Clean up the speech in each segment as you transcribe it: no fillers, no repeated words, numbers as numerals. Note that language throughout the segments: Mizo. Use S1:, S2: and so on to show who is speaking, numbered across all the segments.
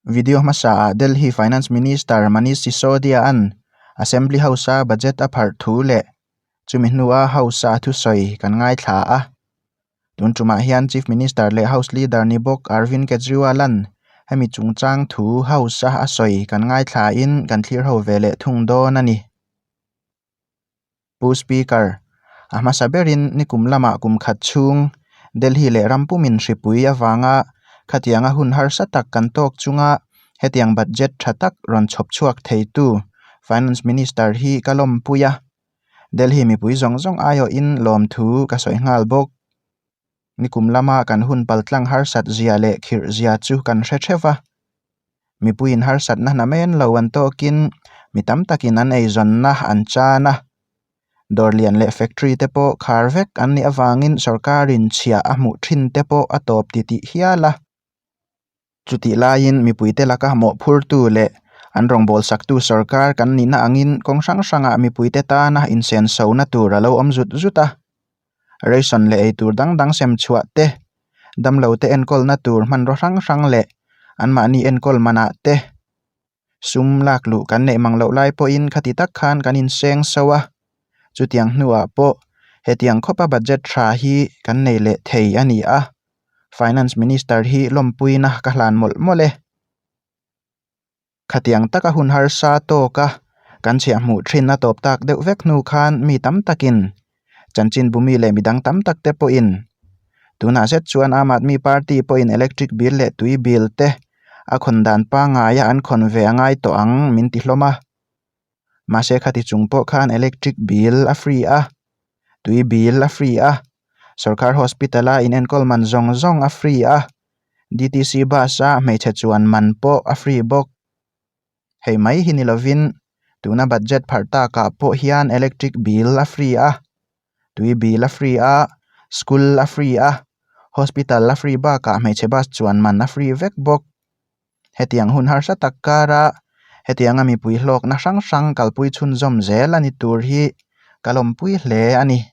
S1: Video hmasa ah Delhi Finance Minister Manish Sisodia an Assembly House-a budget a pharh thu leh chumi hnua House-a thusawi kan ngaithla a. Tun tumah hian Chief Minister leh House Leader ni bawk Arvind Kejriwal an hemi chungchang thu House-a a sawi kan ngaithla in kan thlir ho ve leh thung dawn a ni. Pu Speaker, a hmasa berin nikum lamah kum khat chhung Delhi leh ram pumin hripui avanga khatianga hun harsa tak kan tawk chunga hetiang budget tha tak rawn chhawp chhuak theitu Finance Minister hi ka lawmpui a. Delhi mipui zawng zawng aiawhin lawmthu ka sawi nghal bawk. Nikum lama kan hun paltlang harsat zia leh khirh zia chu kan hre theuh va. Mipuiin harsatna hna men lo an tawkin mi tam takin an eizawnna an chan a. Dawr lian leh factory te pawh khar vek an nih avangin sorkarin chhiah a hmuh thin te pawh a tawp titih hial a. Chutih laiin mipuite laka mawhphurtu leh an rawngbâwl saktu sorkar kan nihna angin kawng hrang hrangah mipuite tana insenso-na tur a lo awm zut zut a. Ration leh eitur dang dang sem chhuah te, damlo te enkawlna tur hmanraw hrang hrang leh anmahni enkawl manah te sum lak luh kan neih mang loh lai pawhin khati tak khan kan inseng so a. Chutiang hnuah pawh hetiang khawpa budget tha hi kan nei leh thei a ni a, Finance Minister hi lawmpuina ka hlan mawlh mawlh e. Khatiang taka hun harsa tawka kan chhiah hmuh thin a tawp tak deuh vek hnu khan mi tam takin chanchin bumi leh midang tam tak te pawhin tunah zet chuan Aam Aadmi Party pawhin electric bill leh tui bill te a khawn dan pangaia an khawn ve a ngai tawh ang min ti hlawm a. Mahse khati chung pawh khan electric bill a free a, tui bill a free a, sorkar hospital a inenkawl man zawng zawng a free a, DTC bus a hmeichhe chuan man pawh a free bawk. Hei mai hi ni lovin tuna budget pharh takah pawh hian electric bill a free a, tui bill a free a, school a free a, hospital a free bakah hmeichhe bus chuan man a free vek bawk. Hetiang hun harsa tak kara hetianga mipui hlawkna hrang hrang kalpui chhunzawm zel a ni tur hi ka lawmpui hle a ni.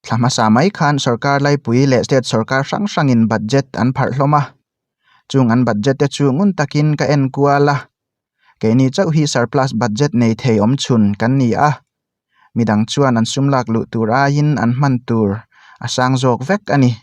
S1: Thla hmasa mai khan sorkar laipui leh state sorkar hrang hrangin budget an pharh hlawm a, chung an budget te chu ngun takin ka en kual a, keini chauh hi surplus budget nei thei awm chhun kan ni a, midang chuan an sum lak luh tur aiin an hman tur a sang zawk vek a ni.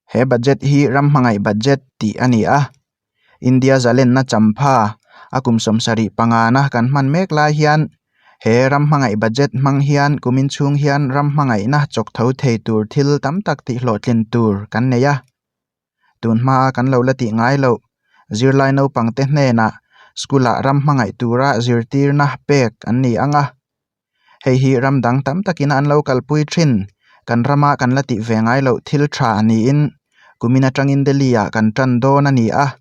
S1: He budget hi ram hmangaih budget tih a ni a, India zalenna champha a kum 75 na kan hman mek lai hian he ram hmangaih budget hmang hian kumin chhung hian ram hmangaihna chawk tho thei tur thil tam tak tih hlawhtlin tur kan nei a. Tun hmaa kan lo la tih ngai loh zirlai naupang te hnenah school ah ram hmangaih tura zirtirna pek an ni ang a. Hei hi ram dang tam takin an lo kalpui thin. Kan rama kan la tih ve ngai loh thil tha niin kumin atangin Delhi ah kan tan dawn a ni a.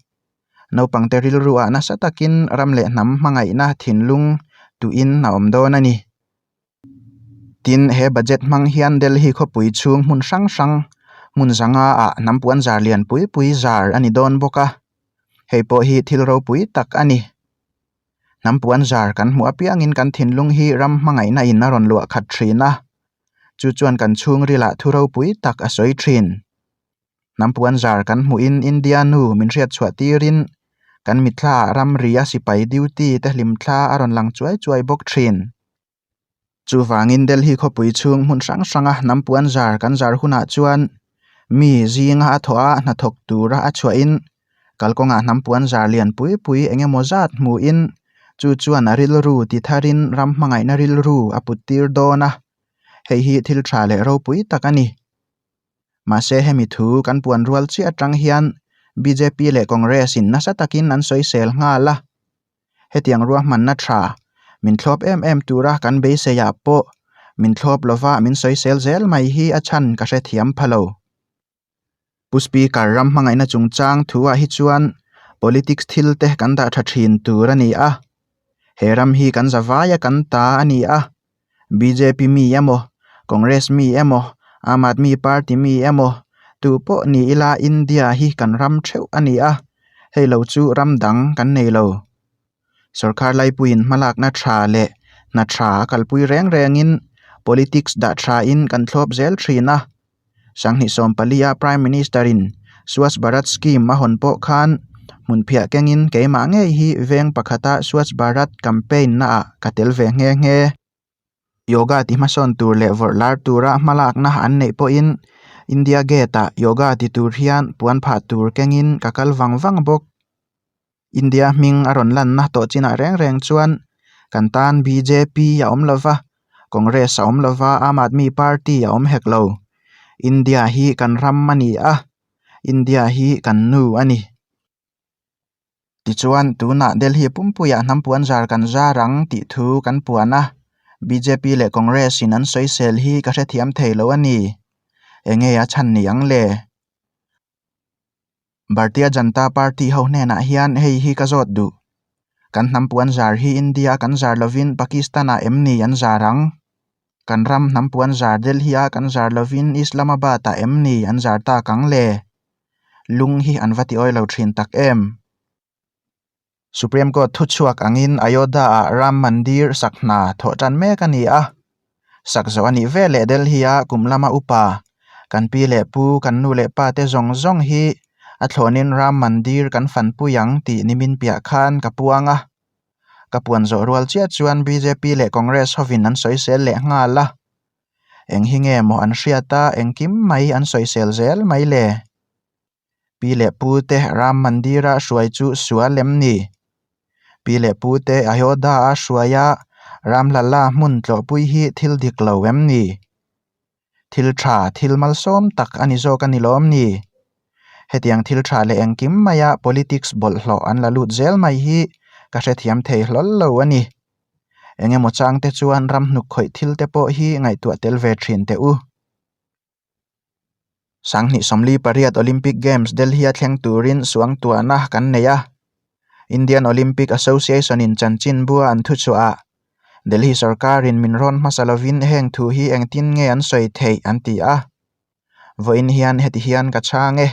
S1: Naupangte rilru ah nasa takin ram leh hnam hmangaihna thinlung tuin a awm dawn a ni. Tin, he budget hmang hian Delhi khawpui chhung hmun hrang hrang hmun zanga ah hnam puan zar lian pui pui zar a ni dawn bawk a. Hei pawh hi thil ropui tak a ni. Hnam puan zar kan hmuh apiangin kan thinlung hi ram hmangaihna in a rawn luah khat thin a, chu chuan kan chhungrilah thu ropui tak a sawi thin. Hnam puan zar kan hmuhin India nu min hriat chhuah tirin kan mithlaah ramri a sipai duty te hlimthla a rawn lang chuai chuai bawk thin. Chuvangin Delhi khawpui chhung hmun hrang hranga hnam puan zar kan zar hunah chuan mi zinga a thawh a hnathawk tura a chhuahin kalkawngah hnam puan zar lian pui pui eng emaw zat hmuhin chu chuan a rilru ti tharin ram hmangaihna rilru a put tir dawn a, hei hi thil tha leh ropui tak a ni. Mahse hemi thu kan puan rual chiah atang hian bjp leh Congress in nasa takin an sawisel nghal a. Hetiang ruahmanna tha min thlawp em em tura kan beiseiah pawh min thlawp lova min sawisel zel mai hi a chhan ka hrethiam pha lo. Pu Speaker ram hmangaihna chungchang thuah hi chuan politics thil te kan dah tha thin tur a ni a. He ram hi kan zavaia kan ta a ni a. Bjp mi emaw, Congress mi emaw, Aam Aadmi Party mi emaw, tu pawh ni ila India hi kan ram theuh a ni a, hei lo chu ram dang kan nei lo. Sorkar laipuiin hmalakna tha leh hna tha a kalpui reng rengin politics dah thain kan thlawp zel thin a. 2014 a Prime Minister in Swachh Bharat Scheme a hawn pawh khan. Hmunphiah kengin keimah ngei hi veng pakhata Swachh Bharat campaign naah ka tel ve nghe nghe. Yoga ti hmasawn tur leh vawrh lar tura hmalakna an neih pawhin India Gate-ah yoga ti tur hian puan phah tur kengin ka kal vang vang bawk. India hming a rawn lanna tawh chinah reng reng chuan kan tan bjp a awm lova, Congress a awm lova, Aam Aadmi Party a awm hek lo. India hi kan ram a ni a, India hi kan nu a ni. Tichuan, tunah Delhi pumpuiah hnam puan zar kan zar ang tih thu kan puan a, bjp leh Congress in an sawisel hi ka hrethiam thei lo a ni. Enge a chhan ni ang le? Bhartiya Janta Party ho hnenah hian hei hi ka zawt duh. Kan hnam puan zar hi India kan zar lovin Pakistan-ah em ni an zar ang? Kan ram hnam puan zar Delhi-a kan zar lovin Islamabad-ah em ni an zar tak ang le? Lung hi an va ti awi lo thin tak em? Supreme Court thuchhuak angin Ayodhya-ah Ram Mandir sak hna thawh tan mek a ni a. Sak zawh a nih veleh Delhi-a kum lama upa, kan pi leh pu, kan nu leh pa te zawng zawng hi a thlawnin Ram Mandir kan fanpui ang tih nimin piah khan ka puang a. Ka puan zawh rual chiah chuan bjp leh Congress hovin an sawisel leh nghal a. Eng hi nge maw an hriat a, engkim mai an sawisel zel mai le? Pi leh pu te Ram Mandira hruai chu sual em ni? Pi leh pu te Ayodhya a hruai a Ram Lalla hmun tlawhpui hi thil dik lo em ni? Thil tha, thil malsawm tak a ni zawk a ni lawm ni? Hetiang thil tha leh engkim maia politics bawlhhlawh an la lut zel mai hi ka hrethiam thei hlawl lo a ni. Eng emaw chang te chuan ram hnuk khawih thil te pawh hi ngaihtuah tel ve thin teh u. Sanghnih sawmli pariat Olympic Games Delhi-a thleng turin suangtuahna kan nei a. Indian Olympic Association-in chanchinbua an thuchhuah ah Delhi sorkarin min rawn hmasa lovin heng thu hi engtin nge an sawi theih an ti a. Vawiin hian heti hian ka chhang e.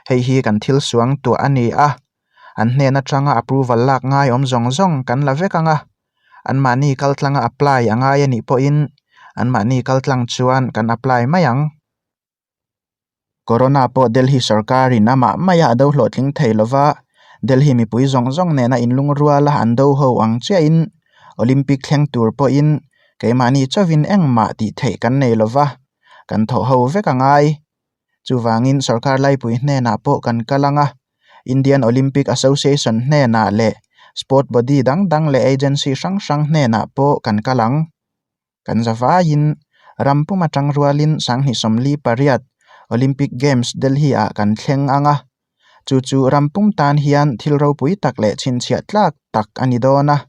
S1: Hei hi kan thil suangtuah a ni a, an hnen atanga approval lak ngai awm zawng zawng kan la vek ang a, anmahni kaltlanga apply a ngai a nih pawhin anmahni kaltlang chuan kan apply mai ang. Corona pawh Delhi sorkarin amah maia a do hlawhtling thei lova, Delhi mipui zawng zawng nena inlungruala an do ho ang chiahin Olympic thleng tur pawhin keimahni chauhin engmah tih theih kan nei lova, kan thawh ho vek a ngai. Chuvangin sorkar laipui hnenah pawh kan kal ang a, Indian Olympic Association hnenah leh sport body dang dang leh agency hrang hrang hnenah pawh kan kal ang. Kan zavaiin ram pum atang rualin sanghnih 48 Olympic Games Delhi-ah kan thleng ang a, chu chu ram pum tan hian thil ropui tak leh chhinchhiah tlak tak a ni dawn a.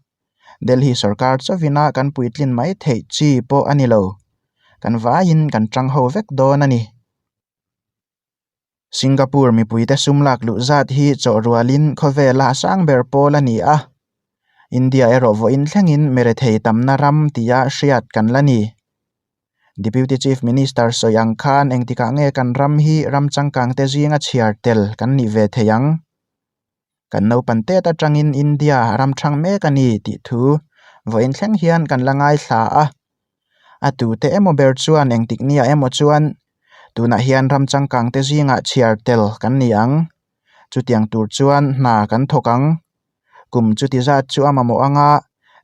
S1: Delhi sorkar chauhin a kan puitlin mai theih chi pawh a ni lo. Kan vaiin kan tang ho vek dawn a ni. Singapore mipuite sum lak luh zat hi chawh rualin khawvela a sang ber pawl a ni a. India erawh vawiin thlengin mirethei tamna ram tia hriat kan la ni. Deputy Chief Minister sawi ang khan engtikah nge kan ram hi ram changkangte zinga chhiar tel kan nih ve thei ang? Kan naupan tet atangin India ram thang mek a ni tih thu vawiin thleng hian kan la ngaithla a. A tute emaw ber chuan engtik nia emaw chuan tunah hian ram changkang te zingah chhiar tel kan ni ang. Chutiang tur chuan hna kan thawk ang. Kum chuti zat chu a mamawh anga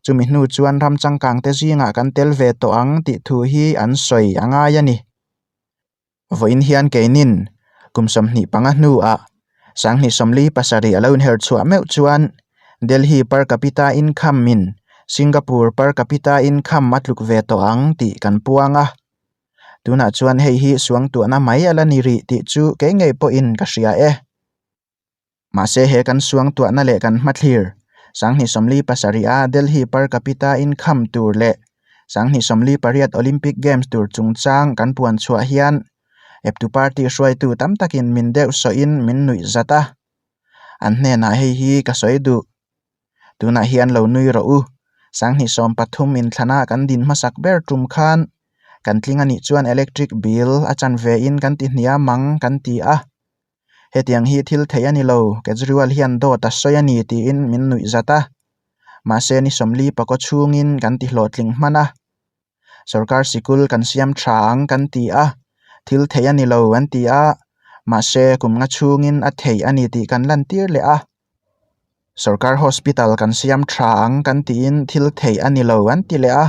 S1: chumi hnu chuan ram changkang te zingah kan tel ve tawh ang tih thu hi an sawi a ngai a ni. Vawiin hian keinin kum 25 hnuah 2047 a lo inher chhuah meuh chuan Delhi per capita income in Singapore per capita income a tluk ve tawh ang tih kan puang a. Tunah chuan hei hi suangtuahna mai a la ni rih tih chu kei ngei pawhin ka hria e. Mahse he kan suangtuahna leh kan hmathlir 2047 a Delhi per capita income tur leh 2048 Olympic Games tur chungchang kan puan chhuah hian eptu party hruaitu tam takin min deuh sawhin min nuih zat a. An hnenah hei hi ka sawi duh. Tunah hian lo nui rawh u. 2013 inthlana kan din hmasak ber tum khan kan tling anih chuan electric bill a chanve in kan ti hniam ang kan ti a. Hetiang hi thil theih a ni lo, Kejriwal hian dawt a sawi a ni tiin min nuih zat a. Mahse ni 40 pakaw chhungin kan ti hlawhtling hman a. Sorkar sikul kan siam tha ang kan ti a, thil theih a ni lo an ti a. Mahse, kum nga chhungin a thei a ni tih kan lantir leh a. Sorkar hospital kan siam tha ang kan tiin thil theih a ni lo an ti leh a.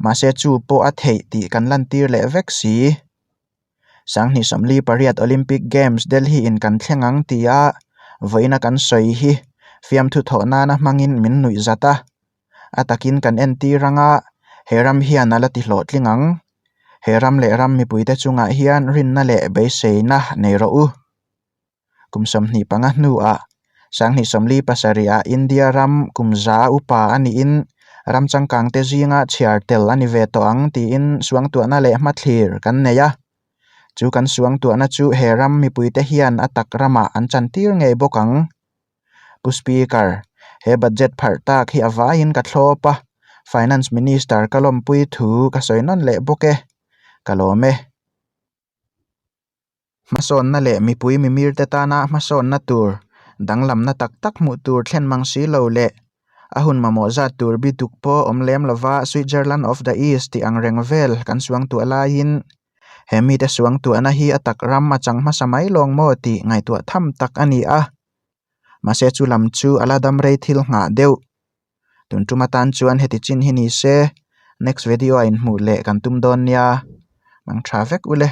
S1: Mahse, chu pawh a theih tih kan lantir leh vek si. Sanghnih 48 Olympic Games Delhi in kan thleng ang tia vawiina kan sawi hi fiamthu thawh nana hmangin min nuih zat a. A takin kan entir anga he ram hian a la ti hlawhtling ang. He ram leh ram mipuite chungah hian rinna leh beiseina nei rawh u. Kum 25 hnuah Sanghnih 47 ah India ram kum za upa a niin ram changkangte zinga chhiar tel a ni ve tawh ang tiin suangtuahna leh hmathlir kan nei a. Chu kan suangtuahna chu he ram mipuite hian a tak ramah an chantir ngei bawk ang. Pu Speaker, he budget pharh tak hi a vaiin ka thlawp a, Finance Minister ka lawmpui thu ka sawi nawn leh bawk e. Ka lawm e. Hmasawnna leh mipui mimirte tana hmasawnna tur danglamna tak tak hmuh tur thlen mang si lo leh a hun mamawh zat tur bi duk pawh awm lem lova Switzerland of the East tih ang reng vel kan suangtuah laiin he mite suangtuahna hi a tak ram a chang hmasa mai lawng maw tih ngaihtuah tham tak a ni a. Mahse chu lam chu a la dam rei thil nghah deuh. Tun tum atan chuan heti chin hi ni se next video a inhmuh leh kan tum dawn nia. Mang tha vek ule.